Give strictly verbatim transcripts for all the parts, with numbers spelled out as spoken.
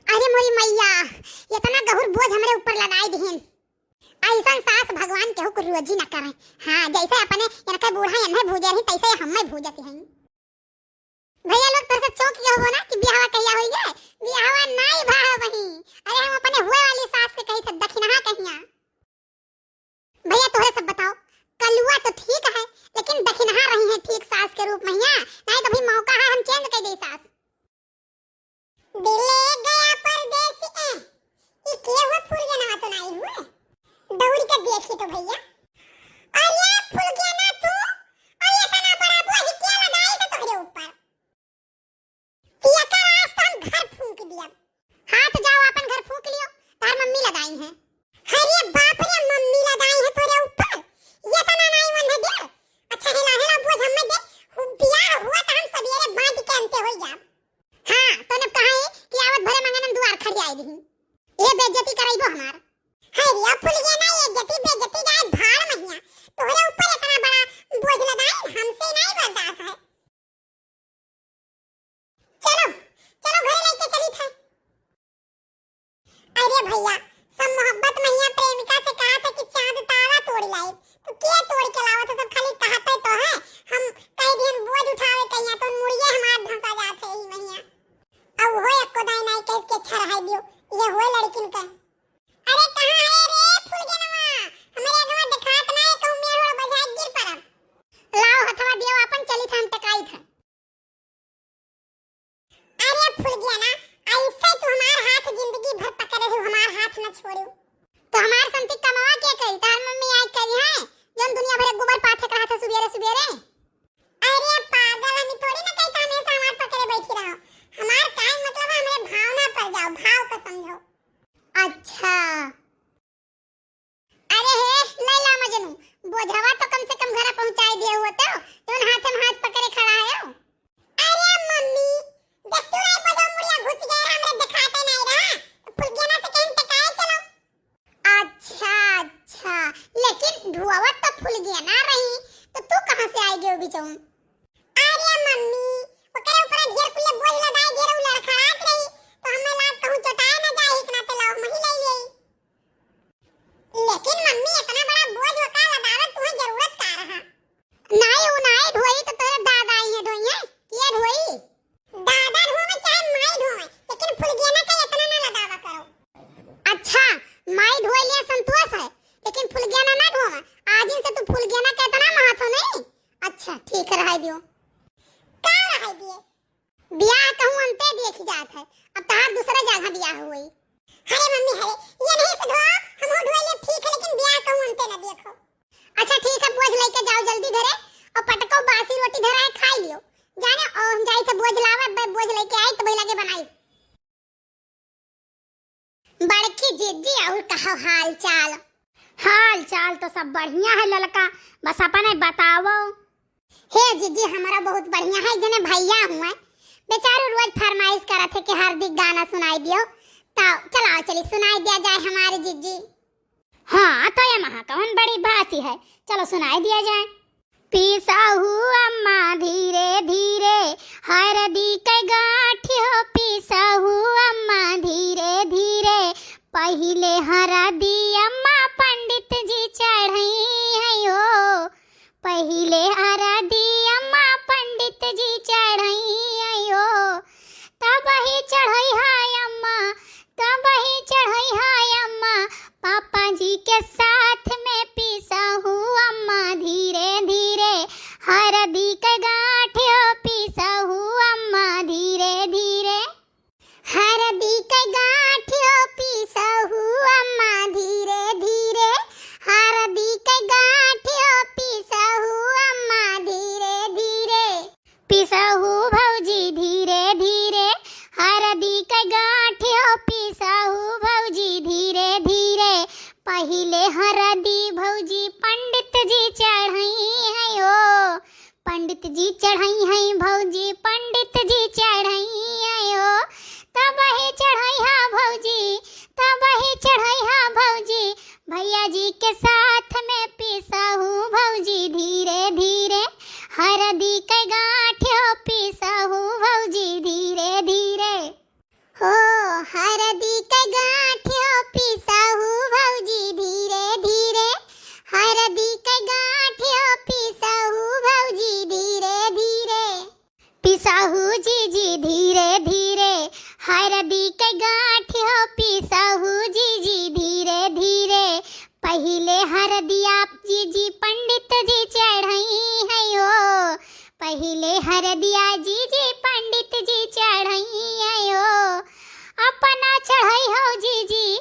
अरे मोरी मैया, इतना गहुर बोझ हमरे ऊपर लगाई दिहिन। अइसन सास भगवान केहू को रोजी न करे। हाँ, जैसे अपने इनके बूढ़ा एन्हे भूजे रही, तैसे हम्मे भूजत हैं। भैया लोग, तोहरे सब चौंक गए होबो ना कि बियाहवा कहिया होई है? बियाहवा नाई भा है वही। अरे, हम अपने हुए वाली सास से कही थे, दखिनहा कहिया। भैया, तोहरे सब बताओ, कलुआ तो ठीक है, लेकिन दखिनहा रही है ठीक सास के रूप में हिया, नहीं तो भी मौका है, हम change कर दे सास। दिले गया परदेसी ए, ई के हुए फुलगेना तो नाई हुए। दौड़ के देखी तो भैया। अरे फुलगेना तू, अरे इतना बड़ा बोझ के लगाई तो तोहरे ऊपर। कि एकर आज तो हम घर फूंक दियब। हाँ, तो जाओ, अपन घर फूंक लियो, तार मम्मी लगाई हैं। अरे बाप रे, मम्मी लगाई है तोरे ऊपर, ये तो ना नाई मन है दे। अच्छा, हेला, हेला, बोझ हमें दे, हु-, बियाह हुआ तो हम सवेरे बांध के अंते हो जाब। हाँ, तो ने कहा है कि आवत भरे मंगन हम दुआर खड़ी आई रही। ये बेइज्जती कराइबो हमार। अरे फुलगेना, ये इज्जती बेइज्जती जाए भाड़ महिया, तोहरे ऊपर इतना बड़ा बोझ लगाई, हमसे नहीं बर्दाश्त है। चलो, चलो घरे लेके चली था। अरे भैया, सब मोहब्बत महिया प्रेमिका से कहा था कि चांद तारा तोड़ लाई, तो के तोड़ के लावा था? सब खाली कहते तो है, हम कई दिन बोझ उठावे कहिया तो मुड़िए हमार धंसा जात है ही महिया। अब वो एको दाई नाई कह के अच्छा रहा दियो, ये हुए लड़किन का। अरे कहाँ है रे फुलगेनवा? हमारे अगवा दिखात ना है, कहूँ मेड़ ओड़ बजाए गिर पड़ब। लाओ हथवा दियो, अपन चली था, हम टकाई था। अरे फुलगेना, ऐसे तू हमार हाथ जिंदगी भर पकड़े हो, हमार हाथ न छोड़ो। तो हमार संती कमवा के कही, तार मम्मी आई करी है, जौन दुनिया भर गोबर पाथे कहा था सुबेरे सुबेरे। अरे पागल, हम थोड़ी ना कही था हमेशा हमार पकड़े बैठी रहो। हमार काहे मतलब है, हमरे भावना पर जाओ, भाव को समझो। अच्छा। अरे हे लैला मजनू, बोझवा तो कम से कम घरा पहुंचाई दिए हुआ तो, जौन हाथे में हाथ पकड़े खड़ा है हो। अरे मम्मी, जब तू नहीं बोझो मुड़िया घुस गए, हमरे दिखाते नहीं रहा, तो फुलगेना से कहीं टकाए चलो। अच्छा, अच्छा, लेकिन ढुआवत तो फुलगेना रही, तो तू कहाँ से आई गयो बिचौन? अरे मम्मी, ओकरे ऊपर ढेर कुल्ले बोझ लदाई ढेर उ लड़खड़ात रही, तो हमें लाग कहूँ चोटाए न जाए, इतना ते लाओ मही ले ले। लेकिन मम्मी, इतना बड़ा बोझ ओका लदावत तुम्हें जरूरत का रहा? नाई, उ नाई ढोई तो तोरे दादा आई है ढोई है, के ढोई? दादा ढोवे चाहे माई ढोवे, लेकिन फुलगेना का इतना ना लदावा करो। अच्छा, माई ढोई लिया संतोष है, लेकिन फुलगेना ना ढोवे। आज इनसे तू फुलगेना का इतना महत्व नहीं। अच्छा, ठीक है, रहाई दियो। का रहाई दिए? बियाह कहूँ अंते देखी जात है, अब तहार दूसरा जगह बियाह हुई। अरे मम्मी, अरे, ये नहीं से धो, हम हो ढोई ले ठीक है, लेकिन बियाह कहूँ अंते ना देखो। अच्छा ठीक है, बोझ लेके जाओ जल्दी घरे, और पटको बासी रोटी धरा है, खाई लियो। जाने, और हम जाई थे बोझ लावे, ब-, बोझ लेके आई तो वही लगे बनाई। बड़की जिज्जी, और कहो हाल चाल? हाल चाल तो सब बढ़िया है ललका, बस अपने बताओ। हे जिज्जी, हमारा बहुत बढ़िया है, जने भैया हुए, बेचारे रोज फरमाइश करत है कि हार्दिक गाना सुनाई दियो, तो चलाओ चली सुनाई दिया जाए हमारे जिज्जी। हाँ, तो ये महा कौन बड़ी बात ही है, चलो सुनाई दिया जाए। पीसहु अम्मा धीरे धीरे, हरदी के गाँठ हो पीसहु अम्मा धीरे धीरे। पहिले हरदी अम्मा पंडित जी चढ़ई है हो, पहिले हरदी अम्मा पंडित जी चढ़ई है हो। तब ही चढ़ई है अम्मा, तब ही चढ़ई है अम्मा, पापा जी के साथ में पीसहु अम्मा धीरे धीरे। हरदी के गाँठ हो पीसहु अम्मा धीरे धीरे। हरदी के गाँठ हो पीसहु अम्मा धीरे धीरे। हरदी के गाँठ हो पीसहु अम्मा धीरे धीरे। पीसहु भौजी धीरे धीरे, हरदी के गाँठ हो पीसहु भौजी धीरे धीरे। पहिले हरदी भौजी पंडित जी चढ़ई है हो, पंडित जी चढ़ई है भौजी, पंडित जी चढ़ई है हो। तब ही चढ़ई है भौजी, तब ही चढ़ई है भौजी, भैया जी के साथ में पीसहु भौजी धीरे धीरे। हरदी के गाँठ हो पीसहु भौजी धीरे धीरे। हो हरदी के गाँठ हो पीसहु जीजी धीरे धीरे, पहिले हरदिया जीजी पंडित जी चढ़ई है हो, पहिले हरदिया जीजी पंडित जी चढ़ई है हो। अपना चढ़ई हो जीजी,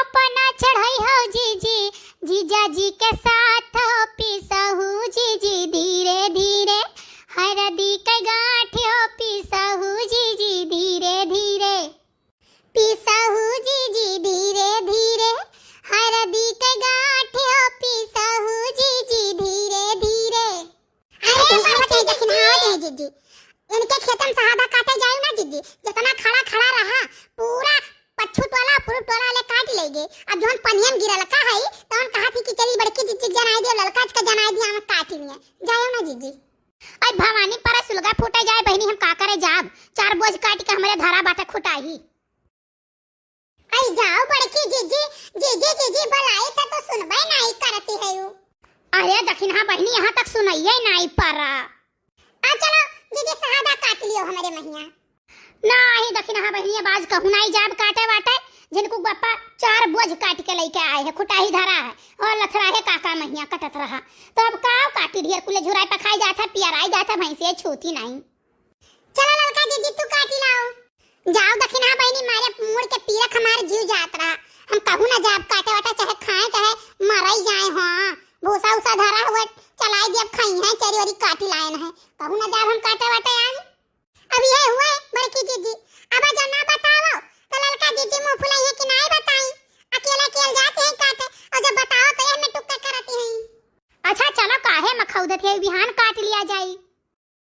अपना चढ़ई हो जीजी, जीजा जी के साथ हो पीसहु जीजी धीरे धीरे, हरदी के गाँठ हो पीसहु जीजी धीरे धीरे, पीसहु जीजी धीरे धीरे, हरदी के गाँठ हो पीसहु जीजी धीरे धीरे। अरे अरे बाबा, बाबा, दखिनहा दे जीजी। इनके खेतन सहदा काटे जाई ना जीजी, जितना खड़ा खड़ा रहा, पूरा पच्छू टोला, पुरुब टोला ले काट लेगे। अब जौन पनियन गिरल का है, तौन कहा थी कि चली बड़की जीजी के जनाई दियो, ललका के जनाई दिया, हम काट लिए। जायो ना जीजी। आई भवानी पर सुलगा फूटे जाए बहिनी, हम का करे जाब? चार बोझ काट के हमरे धरा बाटे खुटाही। आई जाओ बड़की जीजी, जीजी, जीजी बोलाई त तो सुनबे नाई करती है यू। अरे दखिनहा बहिनी, यहाँ तक सुनइये नाई परा। आ चलो जीजी, सहदा काट लियो हमरे महिया। नाही दखिनहा बहिनी, अब आज कहूँ नाई जाब काटे वाटे, जिनको बप्पा चार बोझ काट के लेके आए हैं, खुटाही धरा है और लथरा है काका महिया कटत रहा। तो अब का काटी, ढेर कुले झुराई पखाई जात है, पियराई जात है, भैंसिया छूती नाई। चलो ललका जीजी, तू काटी लाओ। जाओ दखिनहा बहिनी, मारे मुड़ के पीरक हमार जीव जात रहा। हम कहूँ ना जाब काटे वाटे, चाहे खाए चाहे मरई जाए। हाँ, भूसा उसा धरा हुआ, चलाई दियब, खाई हैं, चरी वरी काटी लायन है। कहूँ ना जाब हम काटे वाटे आज। अब ये हुए बड़की जीजी, अब जब ना बताओ तो ललका जीजी मुँह फुलाई है कि नाई बताई। अकेला अकेल जाते हैं काटे, और जब बताओ तो ये में टुक्का करती हैं। अच्छा चलो, काहे मखौदत है, बिहान काट लिया जाई।